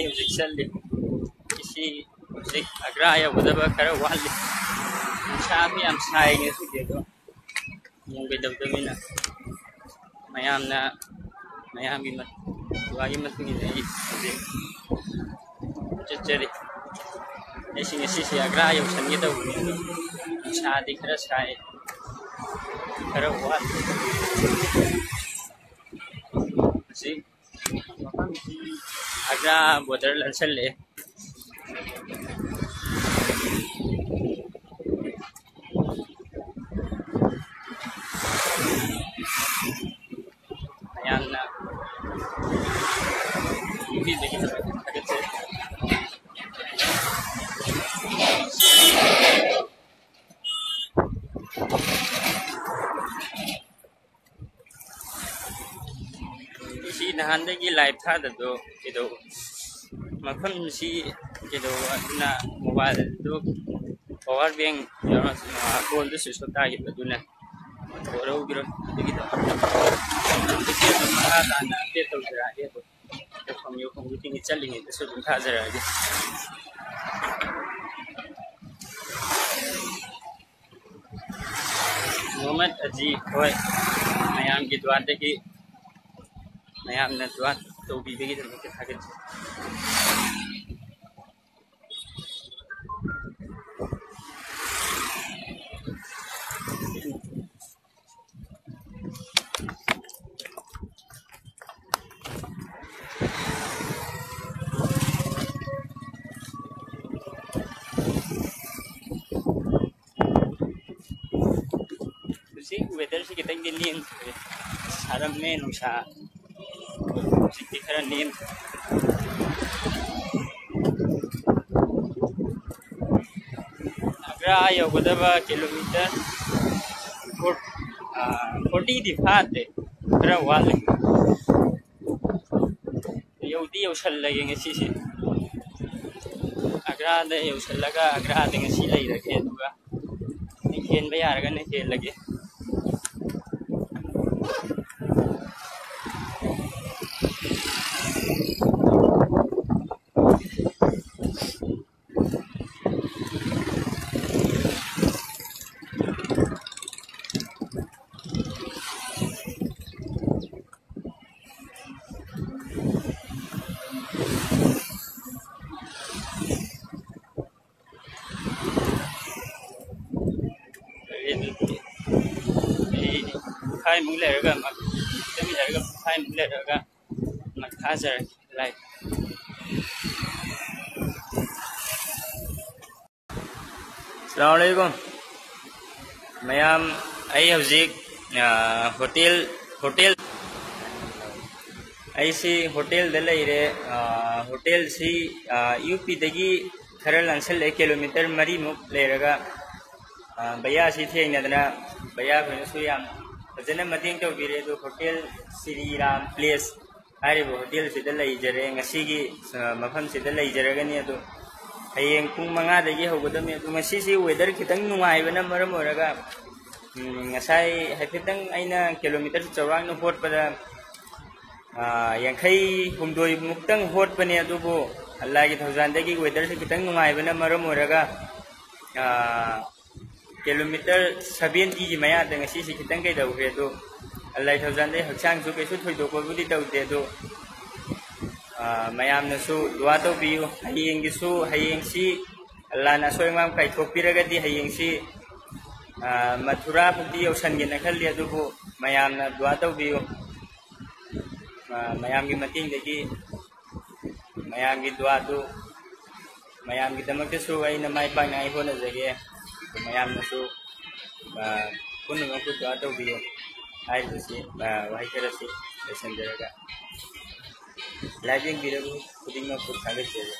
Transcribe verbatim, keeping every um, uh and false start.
ꯍꯧꯖꯤꯛ ꯆꯠꯂꯤ꯫ ꯑꯩꯁꯤ ꯍꯧꯖꯤꯛ ꯑꯒ꯭ꯔꯥ ꯌꯧꯒꯗꯕ ꯈꯔ ꯋꯥꯠꯂꯤ꯫ ꯅꯨꯡꯁꯥꯁꯨ ꯌꯥꯝ ꯁꯥꯏ ꯉꯁꯤꯗꯤ, ꯑꯗꯣ ꯅꯣꯡ ꯀꯩꯗꯧꯗꯕꯅꯤꯅ ꯃꯌꯥꯝꯅ, ꯃꯌꯥꯝꯒꯤ ꯃ-, ꯋꯥꯒꯤ ꯃꯇꯨꯡ ꯏꯟꯅ ꯑꯩ ꯍꯧꯖꯤꯛ ꯆꯠꯆꯔꯤ꯫ ꯑꯩꯁꯤ ꯉꯁꯤꯁꯦ ꯑꯒ꯭ꯔꯥ ꯌꯧꯁꯟꯒꯦ ꯇꯧꯕꯅꯤ, ꯑꯗꯣ ꯅꯨꯡꯁꯥꯗꯤ ꯈꯔ ꯁꯥꯏ, ꯈꯔ ꯋꯥꯠꯂꯤ꯫ ꯍꯧꯖꯤꯛ ꯃꯐꯝꯁꯤ ꯑꯒ꯭ꯔꯥ ꯕꯣꯔꯗꯔ ꯂꯥꯟꯁꯜꯂꯛꯑꯦ꯫ ꯃꯌꯥꯝꯅ ꯄꯤꯕꯤꯕꯒꯤꯗꯃꯛ ꯊꯥꯒꯠꯆꯔꯤ꯫ ꯁꯤ ꯅꯍꯥꯟꯗꯒꯤ ꯂꯥꯏꯚ ꯊꯥꯗꯕꯗꯣ ꯀꯩꯗꯧ-, ꯃꯐꯝꯁꯤ ꯀꯩꯗꯧꯕ ꯑꯗꯨꯅ ꯃꯣꯕꯥꯏꯜꯗꯨ ꯄꯋꯥꯔ ꯕꯦꯡ ꯌꯥꯎꯔ-, ꯐꯣꯟꯗꯨ ꯁ꯭ꯋꯤꯆ ꯑꯣꯐ ꯇꯥꯈꯤꯕ ꯑꯗꯨꯅ ꯄꯣꯔꯧꯕꯤꯔꯣ꯫ ꯑꯗꯨꯒꯤꯗꯣ ꯃꯈꯥ ꯇꯥꯅ ꯑꯞꯗꯦꯠ ꯇꯧꯖꯔꯛꯑꯒꯦ꯫ ꯑꯗꯣ ꯌꯧꯐꯝ ꯌꯧꯐꯝ ꯈꯨꯗꯤꯡꯒꯤ ꯆꯠꯂꯤꯉꯩꯗꯁꯨ ꯑꯗꯨꯝ ꯊꯥꯖꯔꯛꯑꯒꯦ꯫ ꯃꯨꯍꯝꯃꯗ ꯑꯖꯤ ꯍꯣꯏ, ꯃꯌꯥꯝꯒꯤ ꯗꯨꯋꯥꯗꯒꯤ, ꯃꯌꯥꯝꯅ ꯗꯨꯋꯥ ꯇꯧꯕꯤꯕꯒꯤꯗꯃꯛꯇ ꯊꯥꯒꯠꯆꯔꯤ꯫ ꯍꯧꯖꯤꯛ ꯋꯦꯗꯔꯁꯤ ꯈꯤꯇꯪꯗꯤ ꯅꯦꯝꯈ꯭ꯔꯦ, ꯁꯥꯔꯝꯃꯦ ꯅꯨꯡꯁꯥ, ꯍꯧꯖꯤꯛꯇꯤ ꯈꯔ ꯅꯦꯝꯈ꯭ꯔꯦ꯫ ꯑꯒ꯭ꯔꯥ ꯌꯧꯒꯗꯕ ꯀꯤꯂꯣꯃꯤꯇꯔ ꯐꯣꯔ-, ꯑꯥ, ꯐꯣꯔꯇꯤꯗꯤ ꯐꯥꯗ꯭ꯔꯦ, ꯈꯔ ꯋꯥꯠꯂꯤ꯫ ꯌꯧꯗꯤ ꯌꯧꯁꯜꯂꯒꯦ ꯉꯁꯤꯁꯦ꯫ ꯑꯒ꯭ꯔꯥꯗ ꯌꯧꯁꯜꯂꯒ ꯑꯒ꯭ꯔꯥꯗ ꯉꯁꯤ ꯂꯩꯔꯒꯦ, ꯑꯗꯨꯒ ꯍꯦꯟꯕ ꯌꯥꯔꯒꯅ ꯍꯦꯜꯂꯒꯦ꯫ ꯑꯩ ꯄꯨꯡꯈꯥꯏꯃꯨꯛ ꯂꯩꯔꯒ ꯑꯃꯨꯛ ꯆꯠꯃꯤꯟꯅꯔꯒ ꯄꯨꯡꯈꯥꯏꯃꯨꯛ ꯂꯩꯔꯒ ꯑꯃꯨꯛ ꯊꯥꯖꯔꯒꯦ꯫ ꯂꯥꯏ꯫ ꯑꯁꯂꯥꯃꯨ ꯑꯂꯥꯏꯀꯨꯝ꯫ ꯃꯌꯥꯝ, ꯑꯩ ꯍꯧꯖꯤꯛ, ꯑ, ꯍꯣꯇꯦꯜ, ꯍꯣꯇꯦꯜ, ꯑꯩꯁꯤ ꯍꯣꯇꯦꯜꯗ ꯂꯩꯔꯦ꯫ ꯑ, ꯍꯣꯇꯦꯜꯁꯤ, ꯑ, ꯌꯨ ꯄꯤꯗꯒꯤ ꯈꯔ ꯂꯥꯟꯁꯜꯂꯛꯑꯦ, ꯀꯤꯂꯣꯃꯤꯇꯔ ꯃꯔꯤꯃꯨꯛ ꯂꯩꯔꯒ꯫ ꯑ, ꯚꯩꯌꯥꯁꯤ ꯊꯦꯡꯅꯗꯅ ꯚꯩꯌꯥ ꯈꯣꯏꯅꯁꯨ ꯌꯥꯝ ꯐꯖꯅ ꯃꯇꯦꯡ ꯇꯧꯕꯤꯔꯦ꯫ ꯑꯗꯨ ꯍꯣꯇꯦꯜ ꯁ꯭ꯔꯤ ꯔꯥꯝ ꯄ꯭ꯂꯦꯁ ꯍꯥꯏꯔꯤꯕ ꯍꯣꯇꯦꯜꯁꯤꯗ ꯂꯩꯖꯔꯦ꯫ ꯉꯁꯤꯒꯤ, ꯑ, ꯃꯐꯝꯁꯤꯗ ꯂꯩꯖꯔꯒꯅꯤ꯫ ꯑꯗꯨ ꯍꯌꯦꯡ ꯄꯨꯡ ꯃꯉꯥꯗꯒꯤ ꯍꯧꯒꯗꯕꯅꯤ꯫ ꯑꯗꯨ ꯉꯁꯤꯁꯤ ꯋꯦꯗꯔ ꯈꯤꯇꯪ ꯅꯨꯡꯉꯥꯏꯕꯅ ꯃꯔꯝ ꯑꯣꯏꯔꯒ, ꯎꯝ, ꯉꯁꯥꯏ ꯍꯥꯏꯐꯦꯠꯇꯪ ꯑꯩꯅ ꯀꯤꯂꯣꯃꯤꯇꯔ ꯆꯥꯎꯔꯥꯛꯅ ꯍꯣꯠꯄꯗ, ꯑ, ꯌꯥꯡꯈꯩ ꯍꯨꯝꯗꯣꯏ ꯃꯨꯛꯇꯪ ꯍꯣꯠꯄꯅꯦ꯫ ꯑꯗꯨꯕꯨ ꯑꯜꯂꯥꯒꯤ ꯊꯧꯖꯥꯟꯗꯒꯤ ꯋꯦꯗꯔꯁꯤ ꯈꯤꯇꯪ ꯅꯨꯡꯉꯥꯏꯕꯅ ꯃꯔꯝ ꯑꯣꯏꯔꯒ, ꯑ, ꯀꯤꯂꯣꯃꯤꯇꯔ ꯁꯚꯦꯟꯇꯤꯒꯤ ꯃꯌꯥꯗ ꯉꯁꯤꯁꯤ ꯈꯤꯇꯪ ꯀꯩꯗꯧꯈ꯭ꯔꯦ꯫ ꯑꯗꯨ ꯑꯜꯂꯥꯍꯤ ꯊꯧꯖꯥꯟꯗꯩ ꯍꯛꯆꯥꯡꯁꯨ ꯀꯩꯁꯨ ꯊꯣꯏꯗꯣꯛꯄꯕꯨꯗꯤ ꯇꯧꯗꯦ꯫ ꯑꯗꯨ, ꯑ, ꯃꯌꯥꯝꯅꯁꯨ ꯗꯨꯋꯥ ꯇꯧꯕꯤꯌꯨ꯫ ꯍꯌꯦꯡꯒꯤꯁꯨ, ꯍꯌꯦꯡꯁꯤ ꯑꯜꯂꯥꯅ ꯑꯁꯣꯏ ꯑꯉꯥꯝ ꯀꯥꯏꯊꯣꯛꯄꯤꯔꯒꯗꯤ ꯍꯌꯦꯡꯁꯤ, ꯑ, ꯃꯊꯨꯔꯥ ꯐꯥꯎꯗꯤ ꯌꯧꯁꯟꯒꯦꯅ ꯈꯜꯂꯤ꯫ ꯑꯗꯨꯕꯨ ꯃꯌꯥꯝꯅ ꯗꯨꯋꯥ ꯇꯧꯕꯤꯌꯨ꯫ ꯑ, ꯃꯌꯥꯝꯒꯤ ꯃꯇꯦꯡꯗꯒꯤ, ꯃꯌꯥꯝꯒꯤ ꯗꯨꯋꯥꯗꯨ, ꯃꯌꯥꯝꯒꯤꯗꯃꯛꯇꯁꯨ ꯑꯩꯅ ꯃꯥꯏ ꯄꯥꯛꯅꯉꯥꯏ ꯍꯣꯠꯅꯖꯒꯦ꯫ ꯃꯌꯥꯝꯅꯁꯨ, ꯑ, ꯄꯨꯝꯅꯃꯛꯄꯨ ꯗꯨꯋꯥ ꯇꯧꯕꯤꯌꯨ ꯍꯥꯏꯔꯤꯕꯁꯤ, ꯑ, ꯋꯥꯍꯩ ꯈꯔꯁꯤ ꯂꯣꯏꯁꯤꯟꯖꯔꯒ, ꯂꯥꯏꯚ ꯌꯦꯡꯕꯤꯔꯕ ꯈꯨꯗꯤꯡꯃꯛꯄꯨ ꯊꯥꯒꯠꯆꯔꯤ꯫